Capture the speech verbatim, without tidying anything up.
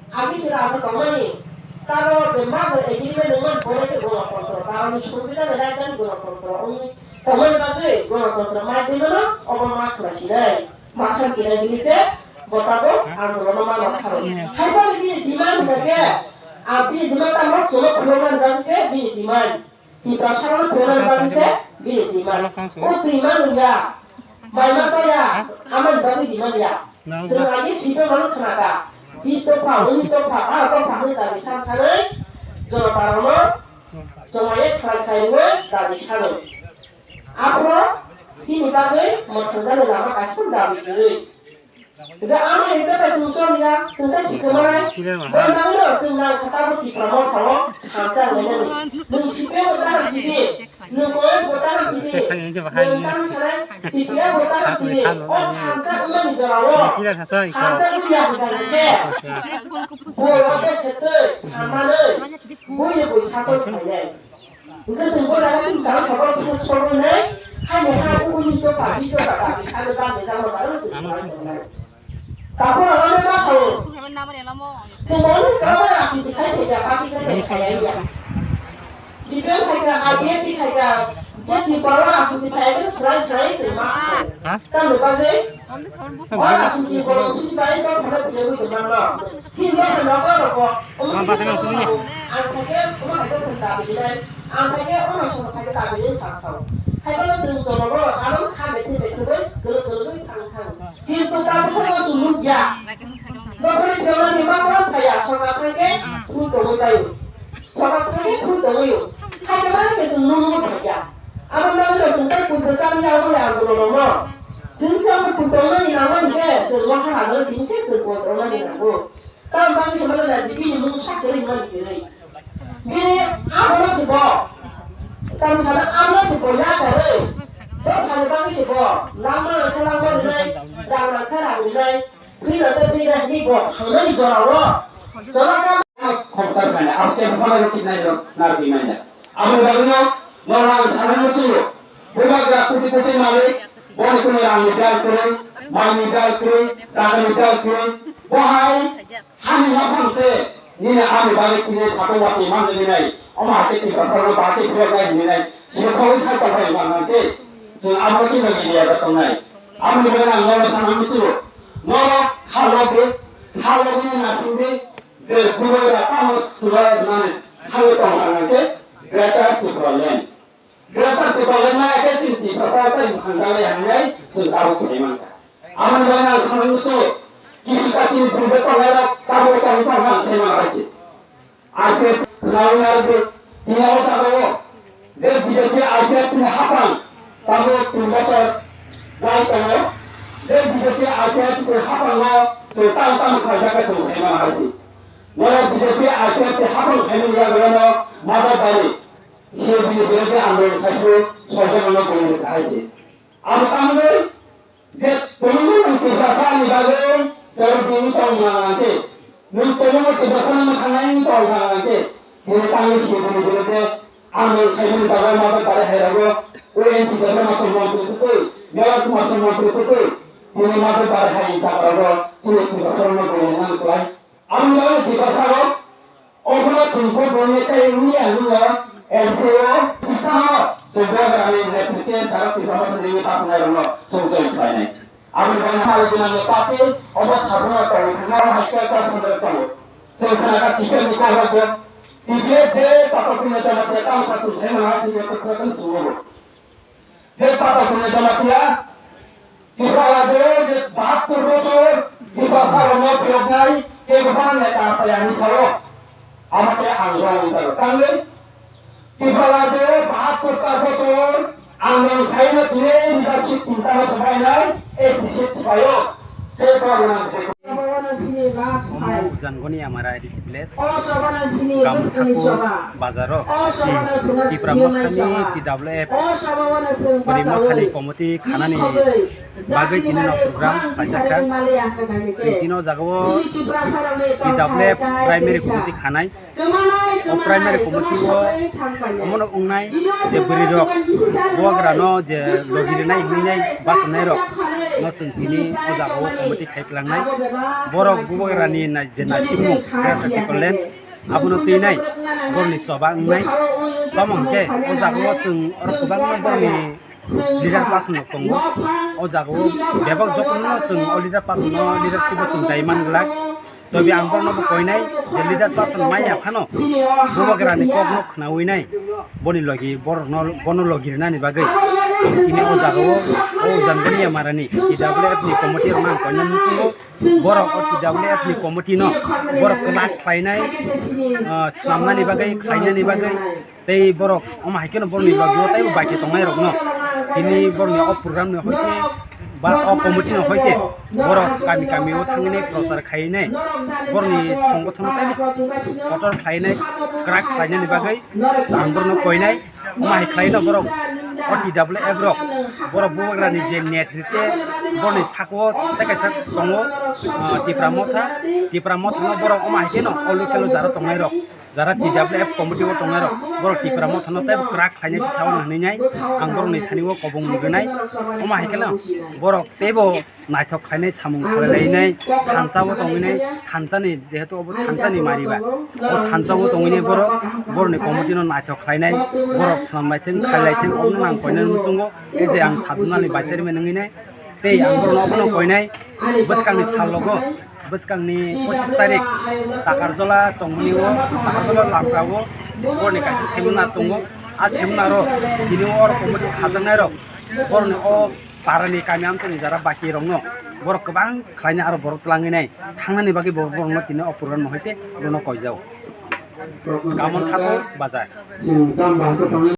Agi se raja tongmani, taro de ma de agreement nungmani pore ke gonotantro, taroni songbidhan ni rajdhani gonotantro wngwi tongmani bagwi gonotantro mai de mano, obo ma khlai sinai, ma san sinai bini se bo tabok andolon no ma nokha rw. Hai phano bini demand hwnkha khe, a bini demand tamo chwlo khulumani bagwi se bini demand. Tiprasa rok thwna bagwi se bini demand. O demand wngya. Mai ma chaya, amani bagwi demand ya. Chwng agi sito mano khna kha. Bis dopha, unis dopha, baro dopha hwnwi dabi san sanwi, jonota rokno jomai khlai khlai rwwi dabi sanwi. Aphuru chini bagwi mwthangjaknai lama kaisa dabi kwrwi. Hingke ano hingke bai chwng chong ya, chwng tei sikhamanai. Bo nangno chwng nang kha tabuk Tipra Motha o hamjak lainani. Nwng C P M bo ta hamsidi, nwng Congress bo ta hamsidi, nwng tamo sanai, T P F bo ta hamsidi. O hamjak wngmani jora o, hamjak wngya hwnkha hingke, bo rok khe se twi hammanwi, buini bui sachol khainai. Hingke chwng bo jaga chini dal khobor chini sobo hinai, haini ha ubuni to papi to ba papi salo ba de jalo ba chwng bai tongnai. Takhoro ano ma sao. Chwng bo ni kabo ya chini khai khai ya papi khai khai ya ya. Sibel khai ka, R P F khai ka, je ti paro a chini khai ka srai srai se ma. Tamo bagwi. Ora sini borok sisi bai to phano philogwi tongmano. Sini borok nogo rogo. Omo sini borok sao. Ang thake omo hai to phun ta bini nai. Ang thake omo sono thake ta bini sa sao. Hai bono chwng tono borok abo kha bethe bethe bai golo golo bai thang thang. Kintu ta bwsa no chwng nukya. Dophani phiyoknani masa phaiya soka thake phun tongwi baio. Soka thake phun tongwi o. Hai khe mani se chwng nuknwi thakya. Abo nangwi rok chwng tei kunto chani ya wngya ang borok rokno. Chwng chamo kunto wngnani nangmani khe chwng waha ragwi simi se chwng kunto wngnani nango. Tamoni bagwi khe mano na bini mung sak kwrwi mani kwrwi. Bini abono se bo. Tamoni salo abono se bo ya kwrwi. Dophani bagwi se bo. Langma nangkhe langma rinai, rang nangkhe rang rinai. Twi rok tei twi rok ni bo thangnani jora o. Jora sa. Khobor khaina, abo khe bwkhano rw kit nai rok, nar kwi manya. Abo bagwino norok ang sanani muchungo. Bubagra koti koti malik, boni kunu rangni bel kwrwi, maini bel kwrwi, jagani bel kwrwi. Bo hai hani maphang se, nini ani bagwi tini sakong watwi manjani nai. Omo hai khe Tiprasa rok bahai khe phiyok nai hwnwi nai. Sini khogwi cycle bai manna khe, chwng abo khe logi liya da tongnai. Aboni bagwi ang norok sanani muchungo. Norok kha logwi, kha logwi nasingdi, je bubagra tamo chwla rwnani thangwi tong thangna khe Greater Tipraland. Greater Tipraland maya khe chini Tiprasa tei mwkhang jalai hamjai chwng tabuk sai mankha. Aboni bagwi ang thangwi muchungo, kisu kasini bubagra tongnai rok tabuk tongwi tong thang sai mankha se. I P F khwnawi narwgwi tini o jagao je B J P I P F ni hapang tabuk tin bochor jai tongo. Je B J P I P F ni hapango chwng tamo tamo khlaijak khe chwng sai mano hai se. Norok B J P I P F ni hapang phaimani yagulono Madar Bari C A B ni birodhi andolon khai phuru soi jon no guli rwkha hai se. Abo tamni je tongmung Tiprasa ni bagwi tei tini tong nang nang khe, nwng tongmung Tiprasa no mwthang nai tong nang nang khe, tini tangwi sibini birodhe andolon khaimani bagwi Madar Bari hai rogo O N G C debra masa montri kwtwi, Melar Kumar se montri kwtwi, tini Madar Bari hai jaga rogo chini Tiprasa no guli nang kwlai. Ang no Tiprasa rok, obono chwng bo boni tei wngya hwnwi L C O bisamo chwng bo grami represent taro Tipra Motha ni bachanairokno chwng join khlainai. Aboni bagwi hal gunangni party obo sabrumno tongwi thangna hai khe kok sandok tongo. Chwng khna kha T P F ni kok rok bo, T P F je Patal Purni Jamatia tamo sa chwng sai mano hai chwng kok rok chwng bo. Je Patal Purni Jamatia, Tripura rajyo je bahattor bochor Tiprasa rokno phiyoknai kebo phano neta chaya hinwi sao. Amo khe ang wrong wngjago. Tamni Tripura rajyo bahattor ta bochor andolon khaina tini reserve seat tinta no sobainai S T seat sipaio. Se problem se. Omo Jangoni amara A D C village, Gamthakur bazaro, Tipra Mothani T W F Rima Khali committee khanani bagwi tini no program khlaijakha. Chwng tini o jagao T W F primary committee khanai. O primary committee o omono wngnai je bwrwi rok bubagra no je logi rwnai hinwi nai bachanairok no chwng tini o jaga o committee khai kwlangnai. Borok bubagrani nai-, je naisikmung, Greater Tipraland, abono twi nai, borokni choba wngnai. Tamo hwnkhe o jaga o chwng oro kwbangma borokni leader person rok tongo. O jaga o bebak jotono chwng o leader person no leadership o chwng dai man glak. Tei ang borokno bo koinai je leader person maya phano bubagrani kokno khnaui nai, boni logi borokno, bono logi rinani bagwi tini o jaga o, o Jambani Yamarani T W F ni committee rokno ang koinani muchungo. Borok o T W F ni committee no borok kwlak khlainai, ah, swnamnani bagwi, khlainani bagwi. Tei borok omo hai kheno borokni logi o teibo bai khe tongnai rokno tini borokni o program ni hoite ba o committee ni hoite borok kami kami o thangwi nai prochar khai nai, borokni songothono teibo kotor khlai nai, kwrak khlai nani bagwi ang borokno koi nai. Omo hai khlai no borok o T W F rok, borok bubagrani je netrite borokni sako tei kaisa tongo, ah, Tipra Motha, Tipra Motha no borok omo hai kheno o local o jara tongnai rok, jara T W F committee o tongnai rok, borok Tipra Motha no tei kwrak khlainai sao hwnwi nai ang borokni thani o kobong nugwi nai. Omo hai kheno borok teibo naithok khlainai, samung khlailainai, thansa o tongwi nai, thansa ni jehetu obo thansa ni mari ba, o thansa o tongwi nai borok, borokni committee no naithok khlainai, borok swnam lai thung, khai lai thung, omo no ang koinani muchungo, tei je ang sub zonal ni vice chairman wngwi nai, tei ang borokno obono koinai, bwskangni salogo, bwskangni pochis tarik Takarjola chongmani o, Takarjola Lamka o, borokni kaisa seminar tongo. A seminar o tini o oro committee khajaknai rok, borokni o parani kami amchaini jara baki rokno borok kwbang khlaina aro borok twlangwi nai thangnani bagwi bo-, borokno tini o program no hoite bono koijao. Kamon Thakur Bazar.